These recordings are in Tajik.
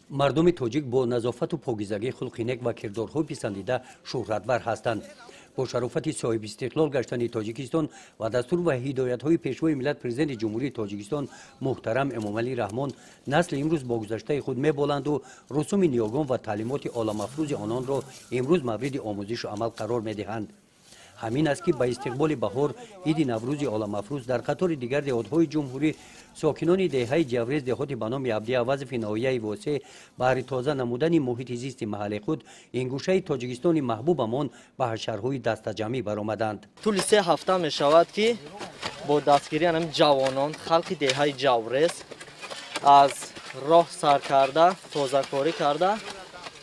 Мардуми тоҷик бо назофату покизагӣ, хулқи нек ва кирдорҳои писандида шӯҳратвар ҳастанд. Бо шарофати соҳибистиқлол гаштани Тоҷикистон ва дастур ва ҳидоятҳои Пешвои миллат, Президенти Ҷумҳурии Тоҷикистон муҳтарам Эмомалӣ Раҳмон, насли имрӯз бо гузаштаи худ меболанду русуми ниёгон ва таълимоти оламафрӯзи ононро имрӯз мавриди омӯзишу амал қарор медиҳанд. Ҳамин аст, ки ба истиқболи баҳор, иди Наврӯзи оламафрӯз, дар қатори дигар деҳотҳои ҷумҳурӣ сокинони деҳаи Ҷаврез, деҳоти ба номи Абди Авазови ноҳияи Восеъ, баҳри тоза намудани муҳити зисти маҳалли худ, ин гӯшаи Тоҷикистони маҳбубамон, ба ҳашарҳои дастаҷамъӣ баромаданд. Тӯли 3 ҳафта мешавад, ки бо дастгирии ҳамин ҷавонон, халқи деҳаи Ҷаврез аз роҳ сар карда, тозакорӣ карда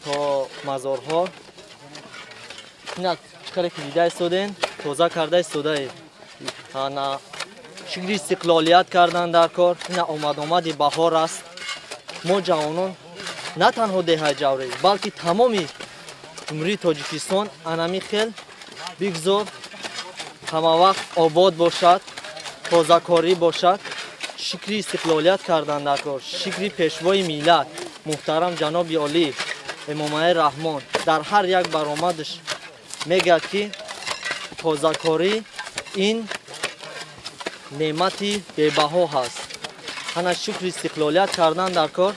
то мазорҳо, чӣ қадар ки дида истодем, тоза карда истодаем. Ана шукри истиқлолият кардан дар кор. Ина омадомади баҳор аст. Мо ҷавонон, на танҳо деҳаи Ҷаврез, балки тамоми Ҷумҳурии Тоҷикистон анами хел бигзор ҳамавақт обод бошад, тозакорӣ бошад. Шукри истиқлолият кардан дар кор. Шукри Пешвои миллат муҳтарам ҷаноби олӣ Эмомалӣ Раҳмон дар ҳар як баромадаш мегӯяд, ки тозакорӣ ин неъмати бебаҳо ҳаст. Ҳана шукри истиқлолият кардан дар кор.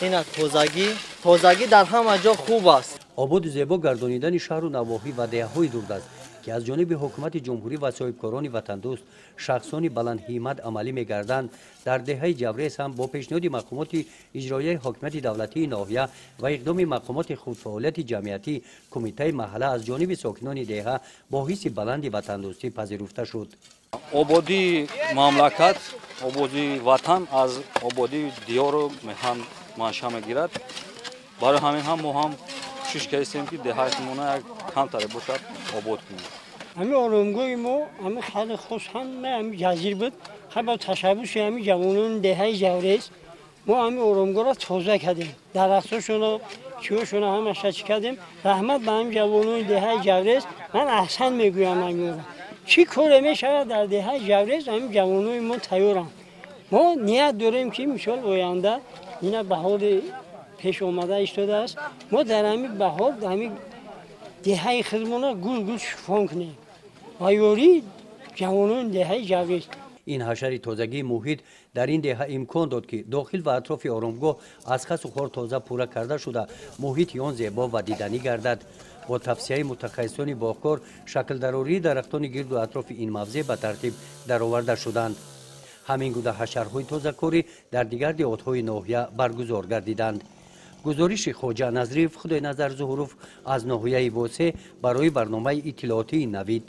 Ина тозагӣ, тозагӣ дар ҳама ҷо хуб аст. Ободу зебо гардонидани шаҳру навоҳӣ ва деҳаҳои дурдаст, ки аз ҷониби ҳукумати ҷумҳурӣ ва соҳибкорони ватандӯст, шахсони баландҳиммат амалӣ мегарданд, дар деҳаи Ҷаврез ҳам бо пешниҳоди мақомоти иҷроияи ҳокимияти давлатии ноҳия ва иқдоми мақомоти худфаъолияти ҷамъиятӣ, кумитаи маҳалла, аз ҷониби сокинони деҳа бо ҳисси баланди ватандӯстӣ пазируфта шуд. Ободии мамлакат, ободии ватан аз ободии диёру меҳан манша мегирад. Барои ҳамин ҳам мо ҳам кӯшиш кардем, ки деҳаи худмона як камтаре бошад, обод кунем. Ҳамин оромгоҳи мо, ҳамин халқи хос, ҳама ҳамин ҷазир буд. Хай, бо ташаббуси ҳамин ҷавонони деҳаи Ҷаврез мо ҳамин оромгоҳро тоза кардем, дарахтошонро, чиҳошонро, ҳамаша чӣ кардем. Раҳмат ба ҳамин ҷавонони деҳаи Ҷаврез, ман аҳсан мегӯям ҳаминро. Чӣ коре мешавад дар деҳаи Ҷаврез, ҳамин ҷавонони мо тайёранд. Мо ният дорем, ки мисол оянда ина баҳори пеш омада истодааст, мо дар ҳамин баҳор ҳамин деҳаи худмонро гул гул шукуфон кунем ва ёрии ҷавонони деҳаи Ҷаврез. Ин ҳашари тозагии муҳит дар ин деҳа имкон дод, ки дохил ва атрофи оромгоҳ аз хасу хор тоза пурра карда шуда, муҳити он зебо ва диданӣ гардад. Бо тавсияи мутахассисони боғкор, шаклдарории дарахтони гирду атрофи ин мавзеъ ба тартиб дароварда шуданд. Ҳамин гуна ҳашарҳои тозакорӣ дар дигар деҳотҳои ноҳия баргузор гардиданд. Гузориши Хоҷа Назриев, Худойназар Зуҳуров аз ноҳияи Восеъ барои барномаи иттилоотии «Навид».